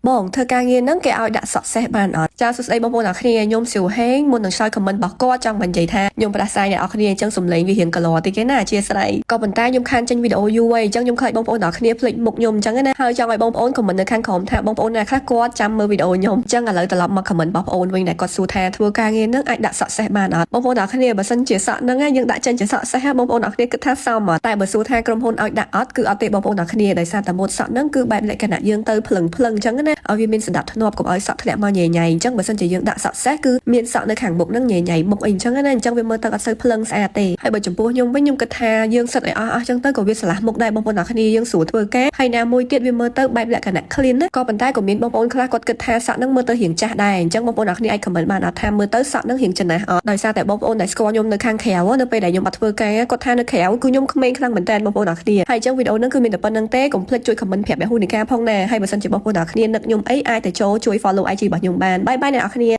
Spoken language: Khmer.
បងធ្វើការងារហ្នឹងគេឲ្យដាក់សក់សេះបានអត់ចាសួស្តីបងប្អូនអរគ្នាខ្ញុំសៀវហេងមុននឹងឆ្លើយ comment របស់គាត់ចង់បញ្ជាក់ថាខ្ញុំផ្ដាសាយអ្នកអរគ្នាអញ្ចឹងសំឡេងវារៀងកឡតិចគេណាអធិស្ឋានក៏ប៉ុន្តែខ្ញុំខានចេញវីដេអូយូរហើយអញ្ចឹងខ្ញុំខ្លាចបងប្អូនអរគ្នាភ្លេចមុខខ្ញុំអញ្ចឹងណាហើយចង់ឲ្យបងប្អូន comment នៅខាងក្រោមថាបងប្អូនណាខ្លះគាត់ចាំមើលវីដេអូខ្ញុំអញ្ចឹងឥឡូវត្រឡប់មក comment របស់បងប្អូនវិញដែលគាត់សួរថាធ្វើការងារហ្នឹងអាចដាក់សក់សេះបានអត់បងប្អូនអរគ្នាបើសិនជាសក់ហ្នឹងយើងដាក់ចេញជាសក់សេះបងប្អូនអរគ្នាគិតថាសមអត់តែបើសួរថាក្រុមហ៊ុនឲ្យដាក់អត់គឺអត់ទេបងប្អូនអរគ្នាដោយសារតែម៉ូតសក់ហ្នឹងគឺបែបលក្ខណៈយើងទៅភ្លឹងភ្លឹងអញ្ចឹងណាឲ្យវាមានសណ្ដាប់ធ្នាប់កុំឲ្យសក់ធ្លាក់មកញ៉ៃញ៉ៃអញ្ចឹងបើសិនជាយើងដាក់សក់សេះគឺមានសក់នៅខាងមុខហ្នឹងញ៉ៃញ៉ៃមុខអីអញ្ចឹងណាអញ្ចឹងវាមើលទៅអត់សូវភ្លឹងស្អាតទេហើយបើចំពោះខ្ញុំវិញខ្ញុំគិតថាយើងសិតឲ្យអស់អស់អញ្ចឹងទៅក៏វាឆ្លាស់មុខដែរបងប្អូនអរគ្នាយើងស្រួលធ្វើការហើយណាមួយទៀតវាមើលទៅបែបលក្ខណៈ clean ណាក៏ប៉ុន្តែក៏មានបងប្អូនខ្លះគាត់គិតថាសក់ហ្នឹងមើលទៅរៀងចាស់ដែរអញ្ចឹងបងប្អូនអរគ្នាអាច comment បានអត់ថាមើលទៅសក់ហ្នឹងរៀងចំណាស់អត់ដោយសារតែបងប្អូនដែលស្គាល់ខ្ញុំនៅខាងក្រៅនៅពេលដែលខ្ញុំអត់ធ្វើការគាត់ថានៅក្រៅគឺខ្ញុំក្មេងខ្លាំងមែនតើបងប្អូនអរគ្នាហើយអញ្ចឹងវីដេអូហ្នឹងគឺមានតែប៉ុណ្្នឹងទេកុំភ្លេចជួយ comment ប្រាប់ពហុនិកាផងណាហើយបើសិនជាបងប្អូនអរគ្នានឹកខ្ញុំអីអាចទៅចូលជួយ follow IG របស់ខ្ញុំបាន bye bye អ្នកអរគ្នា។